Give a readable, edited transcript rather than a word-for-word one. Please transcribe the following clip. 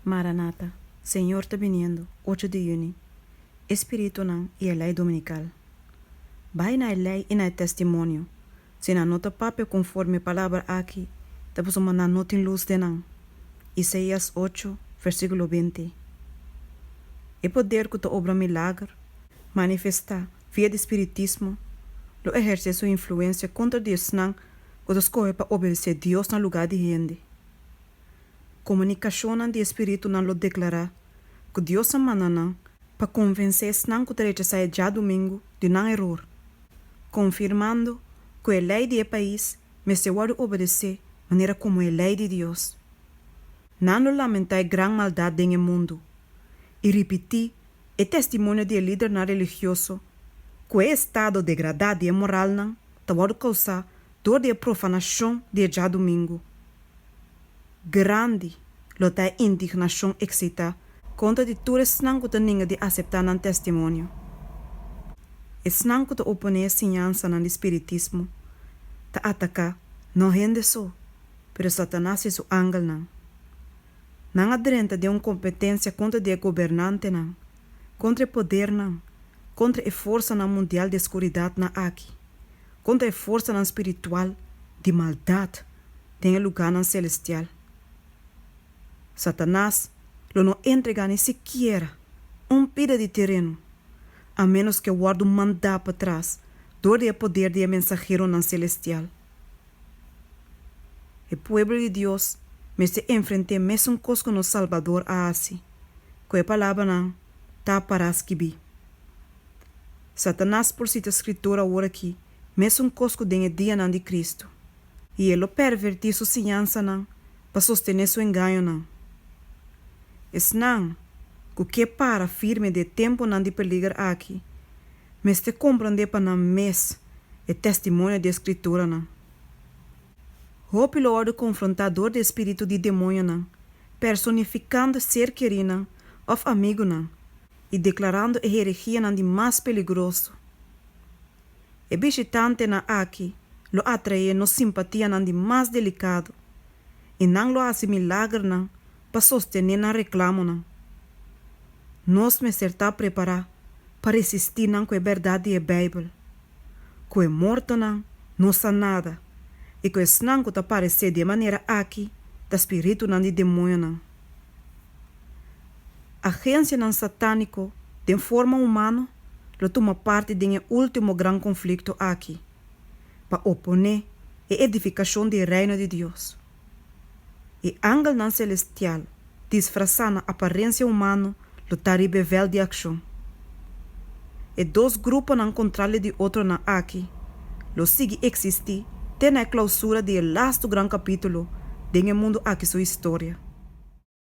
Maranata, Señor ta biniendo, ocho di yüni, E spiritunan i e lei dominikal. Bai na e lei i na e testimonio, si nan no ta papia konforme e palabra aki, ta pasobra nan no tin lus den nan. Isaías ocho, versíkulo binti. E poder ku ta obra milager, manifestá via di spiritismo, lo ehersé su influensia kontra di esnan ku ta skohe pa obedesé Dios na lugá di hende. Komunikashonnan di e spiritunan lo deklará ku Dios a manda nan pa konvensé esnan ku ta rechasá e djadumingu di nan eror, konfirmando ku e lei di e pais mester wòrdu obedesé manera komo e lei di Dios. Nan lo lamentá e gran maldat den e mundu i ripití e testimonio di e lidernan religioso ku e estado degradá di e moralnan ta wòrdu kousá dor di e profanashon di e djadumingu. Grandi lo ta e indignashon eksitá kontra di tur esnan ku ta ninga di aseptá nan testimonio. Esnan ku ta oponé e siñansanan di spiritismo ta ataká no hende so, pero Satanas i su angelnan. Nan a drenta den un kompetensia kontra di e gobernantenan, kontra e podernan, kontra e forsanan mundial di e skuridatnan aki, kontra e forsanan spiritual di maldat den e lugánan selestial. Satanas lo no entregá ni sikiera un pida di tereno, a ménos ku e wòrdu mandá patras dor di e poder di e mensaheronan selestial. E pueblo di Dios mester enfrent'é mesun kos ku nos Salbador a hasi, ku e palabranan ta pará skibí. Satanas por sita Skritura awor akí mesun kos ku den e dianan di Kristu, i e lo pervertí su siñansanan pa sostené su engañonan. Esnan ku ke para firme den e tempunan di peliger akí mester komprondé pa nan mes e testimonio di e Skrituranan. Hopi lo wòrdu konfrontá dor di e spiritu di demoñonan, personifikando ser kerínan òf amigunan i deklarando e heregianan di mas peligroso. E bishitantenan aki lo atraé nos simpatianan di mas delikado i nan lo hasi milagernan pa sostené nan reklamonan. Nos mester ta prepará pa resistí nan ku e bèrdat di e Beibel, ku e mortonan no sa nada i ku esnan ku ta paresé di e manera aki ta spiritunan di demoñonan. Agensianan satániko den forma humano lo tuma parti den e último gran konflikto aki pa oponé e edifikashon di e Reino di Dios. E angelnan selestial disfrasá na aparensia humano lo ta riba e vèlt di akshon. E dos gruponan kontrali di otronan aki lo sigui eksistí te na e klousura di e lastu gran kapítulo den e mundu aki su historia.